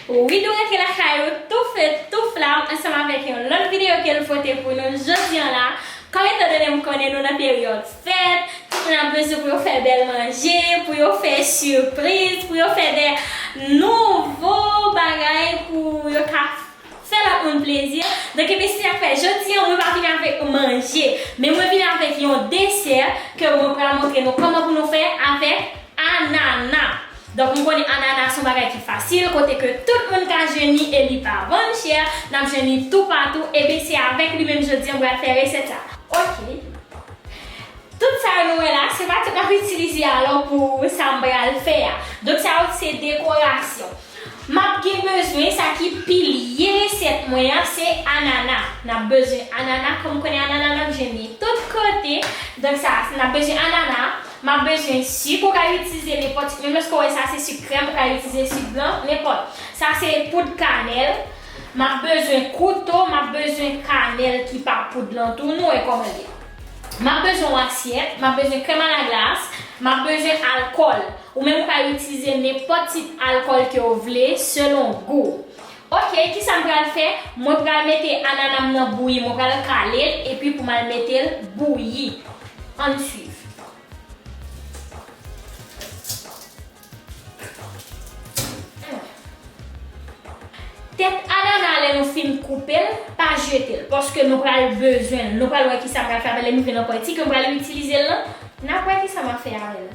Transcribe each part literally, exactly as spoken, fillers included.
Widoo rantre lakay ou tou feu tou flam ansanm avèk yon lòt videyo ke l pote pou nou jodi a la. Kòm etandone m konnen nou nan peryòd fèt, tout moun ap bezwen pou yo fè bèl manje, pou yo fè sipriz, pou yo fè de nouvo bagay pou yo ka fè lòt moun plezi. Donk, ebyen, se sa k fè jodi a, mwen pa vin avèk manje, men mwen vin avèk yon desè ke mwen pral montre nou kòman pou nou fè avèk anana. Donk, m konnen anana se yon bagay ki fasil, kote ke tout moun ka jwenn li e li pa vann chè, n ap jwenn li toupatou. Ebyen, se avèk li menm jodi a m pral fè resèt sa. Ok. Tout sa yo nou wè la, se pa tout n ap itilize alò pou sa m pral fè a. Donk, sa yo se dekorasyon. M ap gen bezwen, sa ki pilye resèt mwen an, se anana. N ap bezwen anana, kòm w konnen anana n ap jwenn li tout kote. Donk, sa, n ap bezwen anana. M ap bezwen sik, ou ka itilize nenpòt sik, menm lòske w wè sa se sik krèm, ou ka itilize sik blan, nenpòt. Sa se poud kanèl. M ap bezwen kouto, m ap bezwen kanèl ki pa poud lan tou, nou wè kòman l ye. M ap bezwen yon asyèt, m ap bezwen krèm a la glas, m ap bezwen alkòl. Ou menm ou ka itilize nenpòt tip alkòl ke w vle, selon gou w. Ok, kisa m pral fè? Mwen pral mete anana m nan bouyi, mwen pral kale l, epi pou m al mete l bouyi. Ann swiv. Tèt anana, lè nou fin koupe l, pa jete l, paske nou pral bezwen l. Nou pral wè kisa m pral fè avè l, lè m rive nan pati ke m pral itilize l lan, n ap wè kisa m ap fè avè l.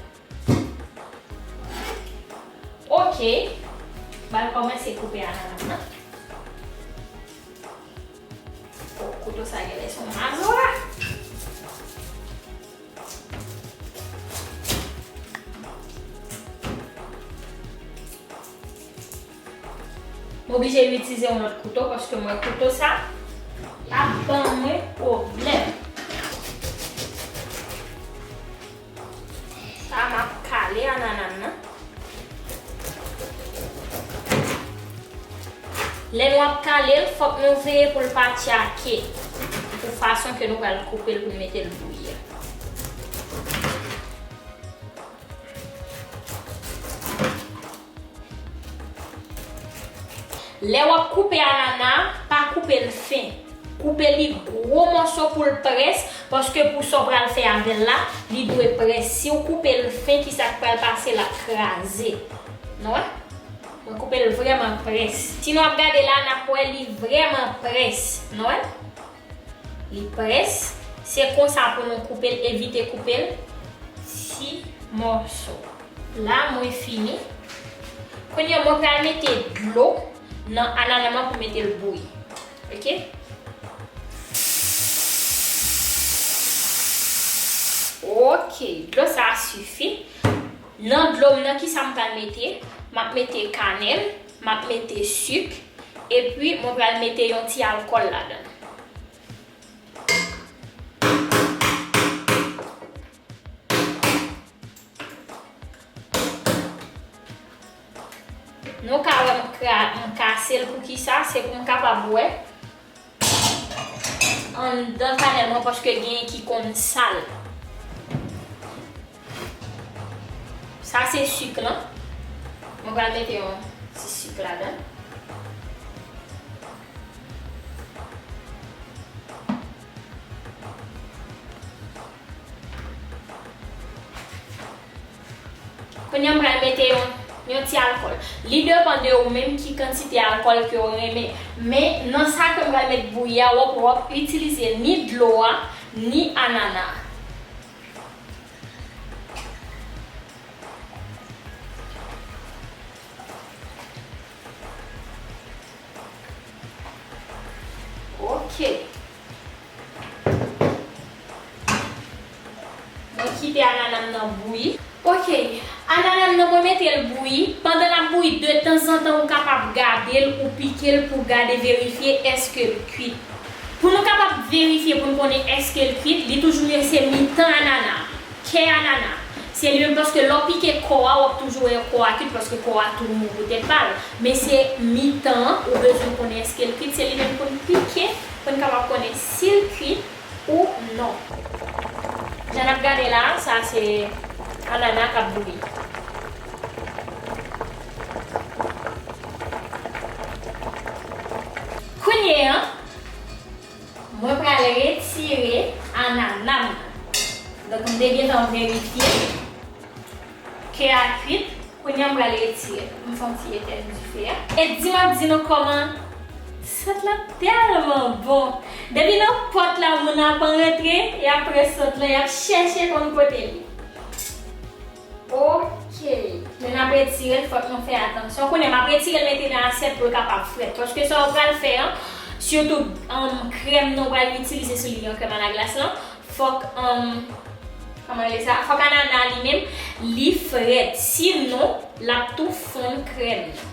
Ok, m pral kòmanse koupe anana m nan. O, kouto sa genlè se yon mazora. M oblije itilize yon lòt kouto paske m wè kouto sa ap ban mwen pwoblèm. Sa m ap kale anana m nan. Lè nou ap kale l, fòk nou veye pou l pa tchake. Pou fason ke nou pral koupe l pou n mete l bouyi a. Lè w ap koupe anana, pa koupe l fen. Koupe li gwo mòso pou l près, paske pou sa w pral fè avè l la, li dwe près. Si w koupe l fen, kisa k pral pase? L ap kraze. Nou wè? Mwen koupe l vrèman près. Si nou ap gade la, n ap wè li vrèman près. Nou wè? Li près. Se konsa pou nou koupe l, evite koupe l ti mòso. La, mwen fini. Kounye a, mwen pral mete dlo nan anana m nan pou mete l bouyi. Ok? Ok, dlo sa a sifi. Nan dlo m nan, kisa m pral mete? M ap mete kanèl, m ap mete sik, epi mwen pral mete yon ti alkòl ladan l. Nou ka wè m kra-, m kase l pou kisa, se pou m kapab wè anndan kanèl mwen, paske genyen ki konn sal. Sa se sik lan. Mwen pral mete yon ti sik ladan. Kounye a, m pral mete yon, yon ti alkòl. Li depann de ou menm ki kantite alkòl ke w renmen. Men, nan sa ke m pral met bouyi a, w ap, w ap itilize ni dlo a, ni anana a. Ok. Mwen kite anana m nan bouyi. Ok. Anana m nan, mwen mete l bouyi. Pandan l ap bouyi, detanzantan, ou kapab gade l, ou pike l pou gade, verifye èske l kwit. Pou nou kapab verifye, pou n konnen èske l kwit, li toujou rete mitan anana. Kè anana. Se li menm, paske lè w pike kò a, w ap toujou wè kò a kwit, paske kò a tou mou poutèt pa l. Men se mitan an, ou bezwen konnen èske l kwit, se li menm pou n pike, pou n kapab konnen si l kwit ou non. Jan n ap gade la, sa se anana k ap bouyi. Kounye a, mwen pral retire anana m nan. Donk, m te gentan verifye ke a kwit. Kounye a, m pral retire l. M fè yon ti etèn dife a. E di m ap di nou kòman sant lan tèlman bon. Depi nan pòt la, moun ap rantre, y ap pran sant lan, y ap chèche konn kote li. Ok. Lè n ap retire l, fòk nou fè atansyon. Kounye a, m ap retire l mete nan asyèt pou l kapab frèt. Paske sa w pral fè an, sitou, um, krèm nou pral itilize sou li, yon krèm a la glas lan, fòk, um, kòman rele sa? Fòk anana li menm, li frèt. Sinon, l ap tou fonn krèm nan.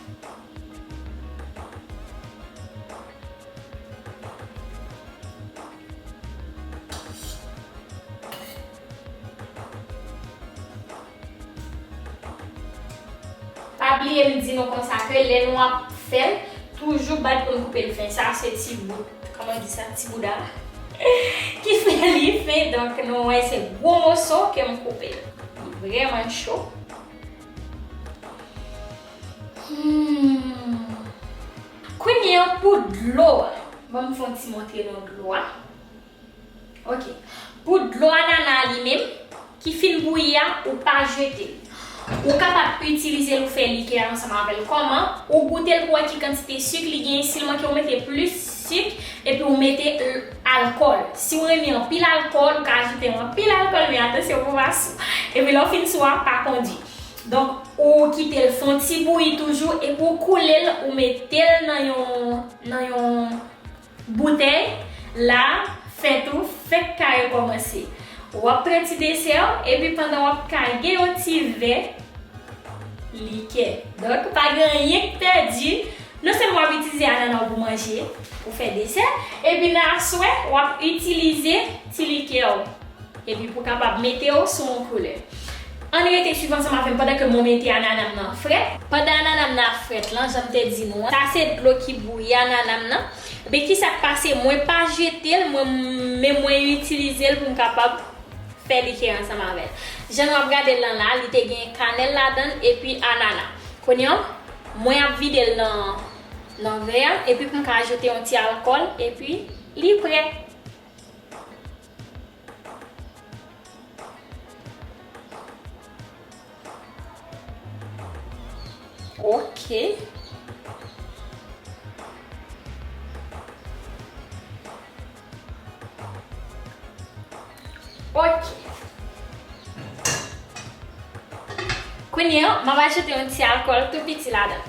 Pa bliye m di nou konsa ke lè nou ap fè l, toujou bat pou n koupe l fen. Sa se ti bout, kòman di sa, ti bouda ki fè li fen. Donk, nou wè se gwo moso ke m koupe l. Li vrèman cho. Hmm. Kounye a pou dlo a. Ban m fè yon ti montre nou dlo a. Ok. Pou dlo anana li menm, ki fin bouyi a, ou pa jete l. Ou kapab itilize l ou fè likè ansanm avè l. Kòman? Ou goute l pou wè ki kantite sik li genyen, si l manke ou mete plis sik, epi ou mete l, alkòl. Si w renmen anpil alkòl, ou ka ajoute anpil alkòl, men atansyon pou w pa sou. Epi lè w fin sou a, pa kondui. Donk, ou kite l fè yon ti bouyi toujou, epi ou koule l, ou mete l nan yon, nan yon boutèy, la, fè tou, fèk kare kòmanse. W ap pran ti desè w, epi pandan w ap kage yon ti vè likè. Donk, pa gen anyen k pèdi. Non sèlman w ap itilize anana w pou manje, pou fè desè, epi nan aswè, w ap itilize ti likè w. Epi pou kapab mete yo sou yon koulè. Ann rete swiv ansanm avè m pandan ke mwen mete anana m nan frèt. Pandan anana m nan ap frèt lan, jan m te di nou an, sa se dlo ki bouyi anana m nan. Men kisa k pase? Mwen pa jete l, mwen, men mwen itilize l pou m kapab fè likè ansanm avè l. Jan nou ap gade l lan la, li te gen kanèl ladan l epi anana. Kounye a, mwen ap vide l nan, nan vè a, epi pou m ka ajoute yon ti alkòl, epi li prè. Ok. Ok. Kounye a, m ap ajoute yon ti alkòl tou piti ladan.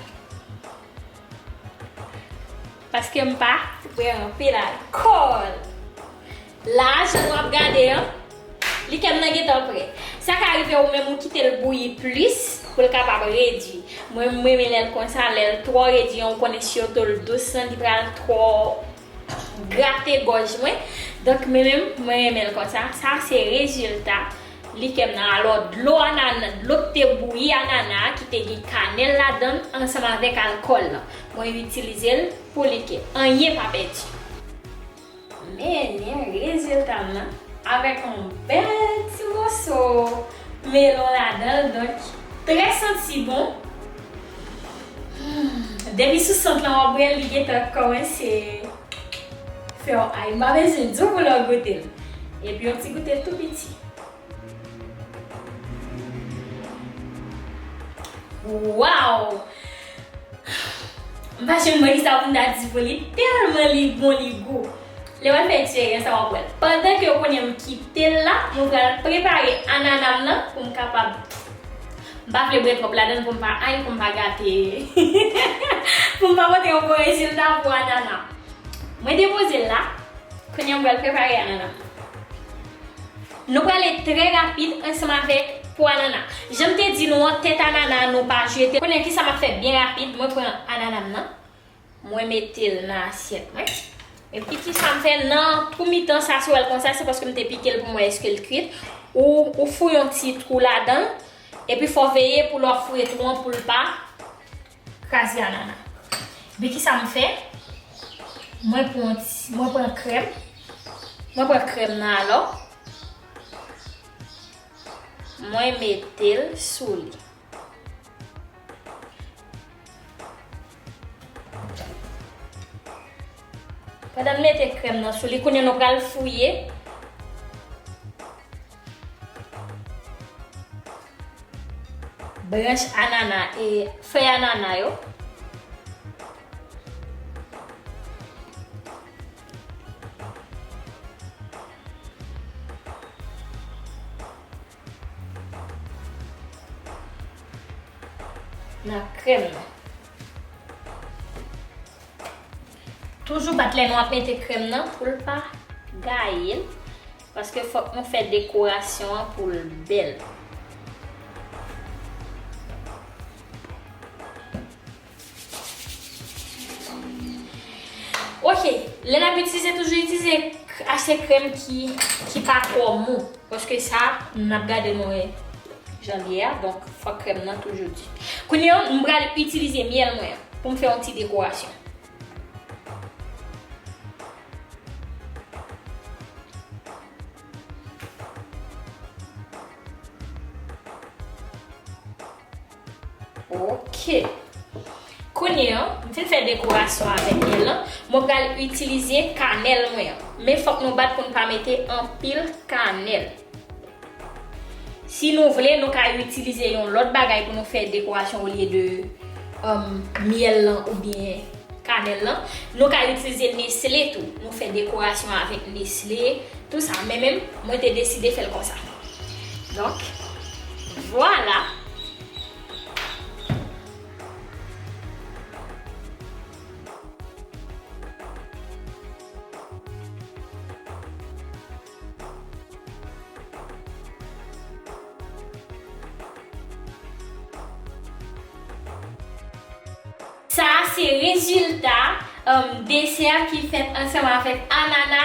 Paske m pa bwè anpil alkòl. La, jan nou ap gade an, likè m nan gentan prè. Sa ka rive ou menm ou kite l bouyi plis pou l kapab redui. Mwen, m renmen lè l konsa, lè l twò redui an, ou konnen sitou l dous lan, li pral twò grate gòj mwen. Donk, mwen menm, mwen renmen l konsa. Sa se rezilta likè m nan. Alò, dlo anana, dlo k te bouyi anana a, ki te gen kanèl ladan l, ansanm avèk alkòl lan. Mwen itilize l pou likè. Anyen pa pèdi. Mennen rezilta m nan avèk yon bèl ti moso melon ladan l, donk, trè santi bon. Hmm, depi sou sant lan w ap bwè l, li gentan kòmanse fè w ay. M pa bezwen di w pou lè w goute l. Epi yon ti goute tou piti. Waw! M pa janm wè kisa pou m ta di pou li, tèlman li bon, li gou. Lè w al fè eksperyans sa, w ap wè l. Pandan ke kounye a m kite l la, mwen pral prepare anana m nan pou m kapab, m pa vle bwè twòp ladan l pou m pa, ay, pou m pa gate, pou m pa pote yon bon rezilta pou anana. Mwen depoze l la. Kounye a m pral prepare anana m. Nou prale trè rapid ansanm avèk po anana. Jan m te di nou an, tèt anana a nou pa jete. Kounye a, kisa m ap fè byen rapid, mwen pran anana m nan, mwen mete l nan asyèt mwen. Epi kisa m fè nan tou mitan sa, si w wè l konsa, se paske m te pike l pou m wè èske l kwit. Ou, ou fouye yon ti twou ladan l, epi fò w veye pou lè w fouye twou an pou l pa kraze anana. Epi kisa m fè? Mwen pran ti, mwen pran krèm. Mwen pran krèm nan alò. Mwen mete l sou li. Pandan n mete krèm nan sou li, kounye a nou pral fouye branch anana e fèy anana yo. Nan krèm nan. Toujou bat lè nou ap mete krèm nan pou l pa gaye l, paske fòk nou fè dekorasyon an pou l bèl. Ok, lè n ap itilize, toujou itilize k-, achte krèm ki, ki pa twò mou. Paske sa, n ap gade nou wè jan l ye a, donk fòk krèm nan toujou di. Kounye a, m pral itilize myèl mwen an pou m fè yon ti dekorasyon. Ok. Kounye a, m fin fè dekorasyon avèk myèl lan. Mwen pral itilize kanèl mwen an. Men fòk nou bat pou n pa mete anpil kanèl. Si nou vle, nou ka itilize yon lòt bagay pou nou fè dekorasyon olye de, um, myèl lan oubyen kanèl lan. Nou ka itilize Nestlé tou. Nou fè dekorasyon avèk Nestlé, tou sa. Men menm, mwen te deside fè l konsa. Donk, vwala. Sa a se rezilta, um, desè ki fèt ansanm avèk anana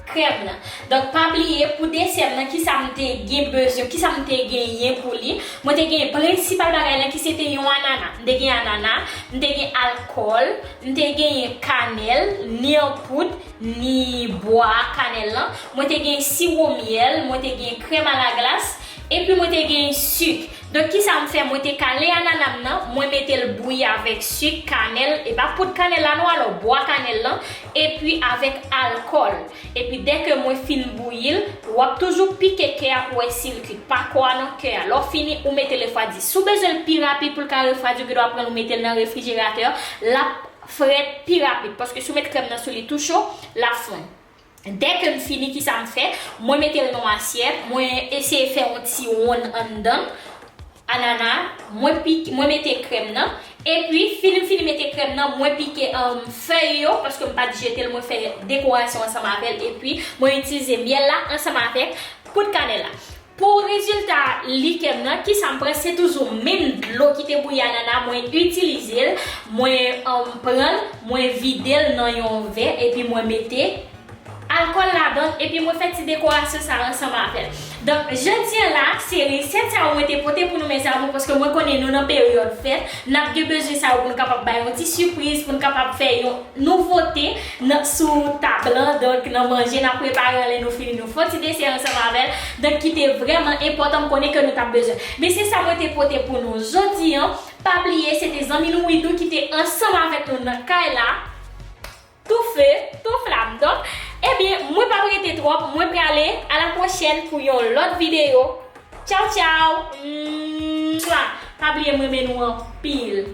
krèm nan. Donk, pa bliye, pou desè m nan, kisa m te gen bezwen, kisa m te genyen pou li. Mwen te genyen prensipal bagay lan ki se te yon anana. M te gen anana, m te gen alkòl, m te genyen kanèl, ni an poud, ni bwa kanèl lan. Mwen te gen siwo myèl, mwen te gen krèm alaglas, epi mwen te gen sik. Donk, kisa m fè? Mwen te kale anana m nan, mwen mete l bouyi avèk sik, kanèl, e pa poud kanèl la non, alò, bwa kanèl lan, epi avèk alkòl. Epi, dèke mwen fin bouyi l, w ap toujou pike kè a pou wè si l kwit. Pa kò a non, kè a. Lè w fini, ou mete l refwadi. Si w bezwen l pi rapid pou l ka refwadi, ou gendwa pran l, ou mete l nan refrijeratè, l ap frèt pi rapid, paske si w met krèm nan sou li tou cho, l ap fonn. Dèke m fini, kisa m fè? Mwen mete l nan yon asyèt, mwen eseye fè yon ti wonn anndan anana, mwen pik-, mwen mete krèm nan, epi fin m fini mete krèm nan, mwen pike, um, fèy yo, paske m pa t jete l, mwen fè dekorasyon ansanm avè l, epi mwen itilize myèl la ansanm avèk poud kanèl la. Pou rezilta likè m nan, kisa m pran? Se toujou menm dlo ki te bouyi anana, mwen itilize l, mwen, um, pran l, mwen vide l nan yon vè, epi mwen mete alkòl ladan l, epi mwen fè ti dekorasyon sa a ansanm avè l. Donk, jodi a la, se resèt sa yo mwen te pote pou nou, mezanmi, paske mwen konnen nou nan peryòd fèt, n ap gen bezwen sa yo pou nou kapab bay yon ti sipriz, pou nou kapab fè yon nouvote nan, sou tab lan, donk nan manje n ap prepare an lè nou fini, nou fè yon ti desè ansanm avè l, donk ki te vrèman enpòtan, m konnen ke nou t ap bezwen. Men se sa mwen te pote pou nou jodi a. Pa bliye, se te zanmi nou Widou ki te ansanm avèk nou nan kay la. Tou feu, tou flamme. Donk, ebyen, mwen p ap rete twòp, mwen prale, a la pwochèn pou yon lòt videyo. Tchaw, tchaw. Mwah. Pa bliye, m renmen nou anpil.